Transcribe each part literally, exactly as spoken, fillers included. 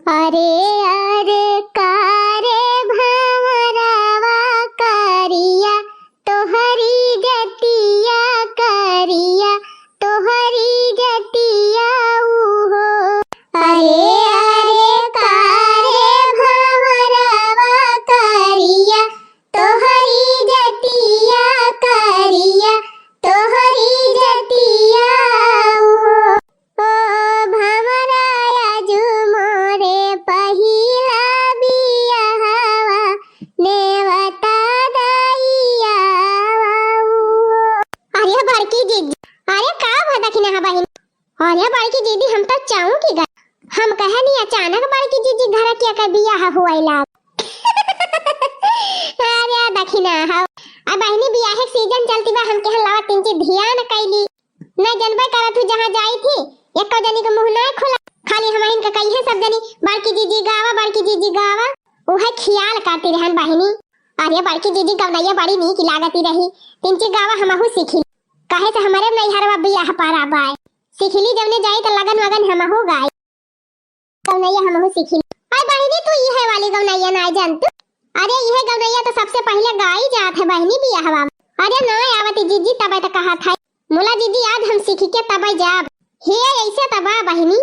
अरे, अरे, का रे भंवरवा करिया, तोहरी जतिया करिया, तोहरी जतिया उहो। अरे, अरे, का रे भंवरवा करिया, तोहरी जतिया करिया, तोहरी जतिया उहो। ओ भंवरा आजु मोरे पहिला बियाहवा, नेवता दइया आवा उहो। अरे बड़की जीजी, अरे का भा दखिनहा बहिन? अरे बड़की जीजी, हम तो चौंकि गए। हम कहनी अचानक बड़की जीजी घर के के बियाह हुआई लाग। अरे दखिनहा। अब बहिनी बियाह के सीजन चलती बा, हम कहन लावा तिनची धियान कइली। न जनबे करत हू जहाँ जाई थी, एको जनी के मुँह नाय खुला। खाली हमहिन के कहिए सब जनी, "बड़की जीजी गावा, बड़की जीजी गावा।" उहे खियाल करती रहन बहिनी। अरे बड़की जीजी गवनइया बड़ी नीक लागती रही, तिनची गावा हमहू सीखी। काहे से हमरे नैहरवा बियाह पारा बाय। सीखिली जवने जाई त लगन वगन हमहू गाई। गवनइया हमहू सीखिली। अरे बहिनी तू इहे वाली गवनइया नाय जानतू? अरे इहे गवनइया तो सबसे पहिले गाई जात है बहिनी बियाहवा में। अरे नाय आवती जीजी तबे त कहत है। मुला जीजी आज हम सीखी के तबे जाब। हे ऐसे तबा बहिनी।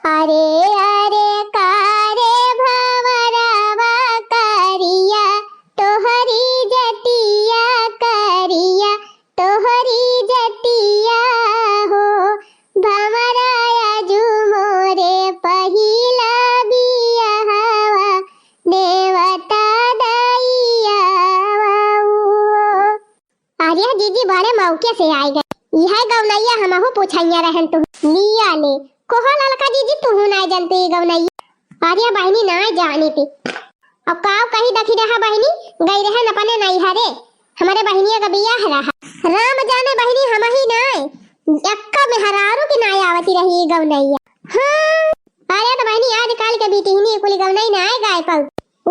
अरे अरे का रे भंवरवा करिया, तोहरी जतिया करिया, तोहरी जतिया हो। भंवरा आजु मोरे पहिला बियाहवा, नेवता दइया आवा उहो। अरे जीजी बड़े मौके से आइ गए। इहे गवनइया हमहू पूछइया रहन तू। लिया ले। कोहो ललका जीजी तुहू नाय जनतू ई गवनइया। अरे बहिनी नाय जानी थी। अब काव कही दखिनहा बहिनी, गई रहन अपने नैहरे। हमरे बहिनिया का बियाह रहा। राम जाने बहिनी हमही नाय, एक्का मेहरारू की नाय आवती रही ई गवनइया। हाँ। अरे तो बहिनी आजकल के बिटिहनी कुली गवनई नाय गाय पाऊ।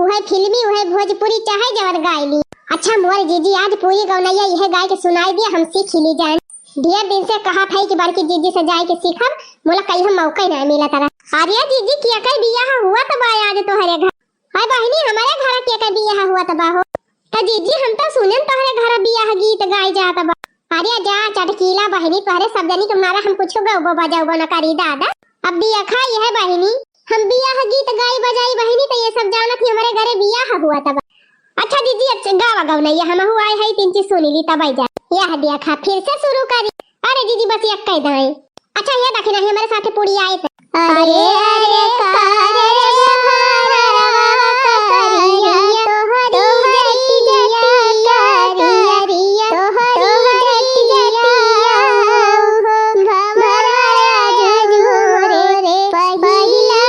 उहे फिल्मी, उहे भोजपुरी, चाहे जवन गाय ली। अच्छा मोर जीजी, आज पूरी गवनइया इहे गाय के सुनाई दिया, हम सीखि ली जान। ढेर दिन से कहत है कि बड़की जीजी से जाए के सीखब, मोला कहियो मौका ही ना मिलत रहा। अरे जीजी, केके बियाह हुआ त बा आज तोहरे घर? हाय बहिनी, हमरे घर केके बियाह हुआ त बा हो। त जीजी, हम त सुनेन तोहरे घर बियाह गीत गाए जात बा। अरे जा चटकीला बहिनी, तोहरे सब जनी के मारा हम कुछ गौबो बजाउबो न करी दादा। अब बियाह खाई है बहिनी, हम बियाह गीत गाई बजाई बहिनी, त ये सब जानत ही हमरे घरे बियाह हुआ तब। अच्छा जीजी, अच्छा गावा गवनइया, हमहू आए हई, तीन चीज सुनी ली तब जा। यह देखा फिर से शुरू करी। अरे जीजी बस एक कह दाए। अच्छा ये देखी नहीं हमरे साथे पूरी आए त। अरे अरे का रे भंवरवा करिया, तोहरी जतिया करिया, तोहरी जतिया हो। भंवरा आजु मोरे पहिला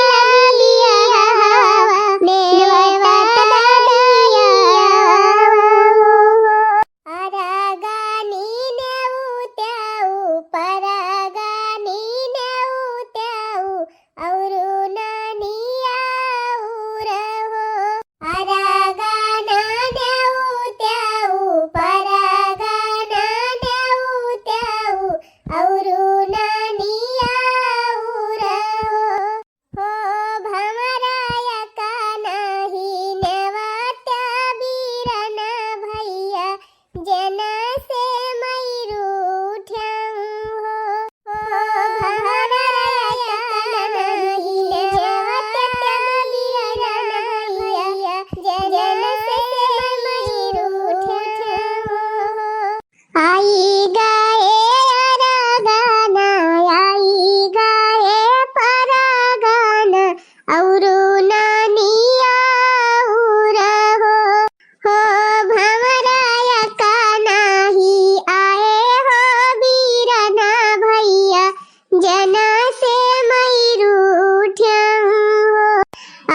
बियाहवा, नेवता दइया आवा उहो। अरगानी नेउत्याउ, परगानी नेउत्याउ, औरु नानी आउर हो। अरगाना नेउत्याउ, परगाना नेउत्याउ, औरु नानी आउर हो। हो भंवरा यका नाही नेवत्या बीरन भइया, जेना से मयूर उठ्याउँ हो। हो भंवरा यका नाही नेवत्या बीरन भइया, जेना से मयूर उठ्याउँ हो। आई गए अरगाना, आई गए परगाना, औरु नानी आउर हो। हो भंवरा यका नाही आए हो बीरना भइया, जेना से मयूर उठ्याउँ हो।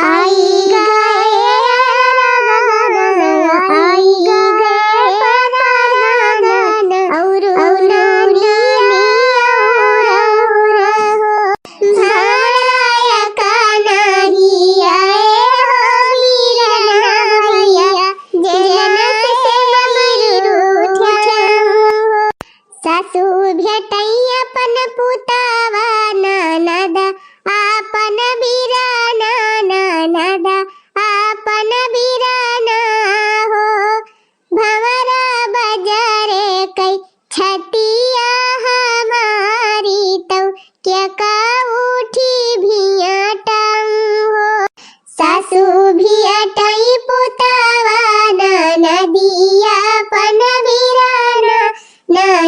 आई गए अरगाना, आई गए परगाना, औरु नानी आउर हो। भंवरा यका नाही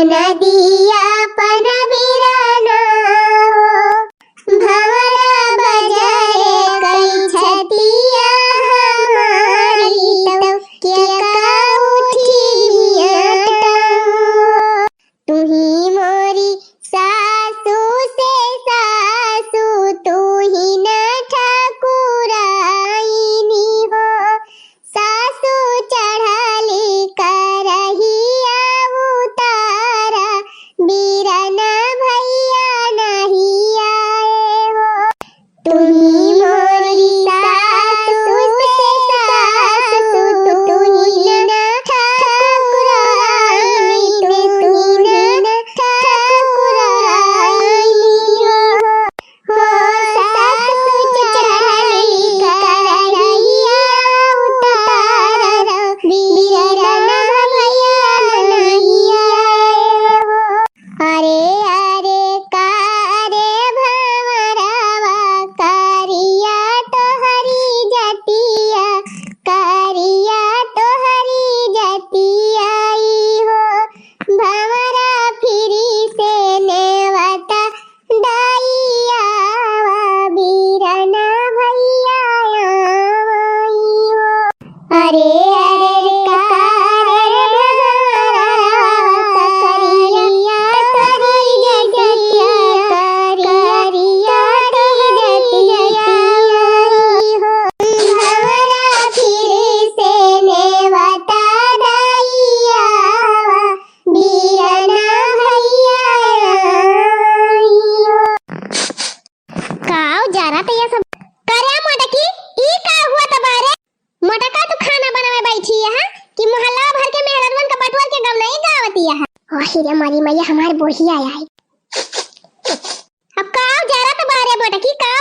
नदिया पन बिरना हो, भंवरा बजरे कई छतिया हमारी, तउ के का उठी बियटा। तुही मोरी सासु से सासु, तुही न ठकुराइनी हो। सासु चढ़ली करहिया उतारा, बिरना भइया नहीं आए हो। तुही मोरी सासु से सासु, तुही न ठकुराइनी, तुही न ठकुराइनी हो। हो सासु चढ़ली करहिया उतारा, बिरना भइया नहीं आए हो। अरे अरे का रे भंवरवा, करिया तोहरी जतिया, करिया तोहरी जतिया ई हो। भंवरा फिरी से नेवता दइयावा, बिरना भइया आवा ई हो। अरे अरे का रे भंवरवा, करिया तोहरी जतिया, करिया तोहरी जतिया ई हो। भंवरा फिरी से नेवता दइयावा, बिरना भइया आई हो। काव जरा त ये सब करे मोटकी, ई का हुआ त बारे? मोटका तू खाना बनावे बैठी है कि मोहल्ला भर के मेहररुअन का बटुअर के गवनई गावती है? ओही रे मोरी मैया, हमार बुढ़िया आई। अब काव जरा त बारे मोटकी, का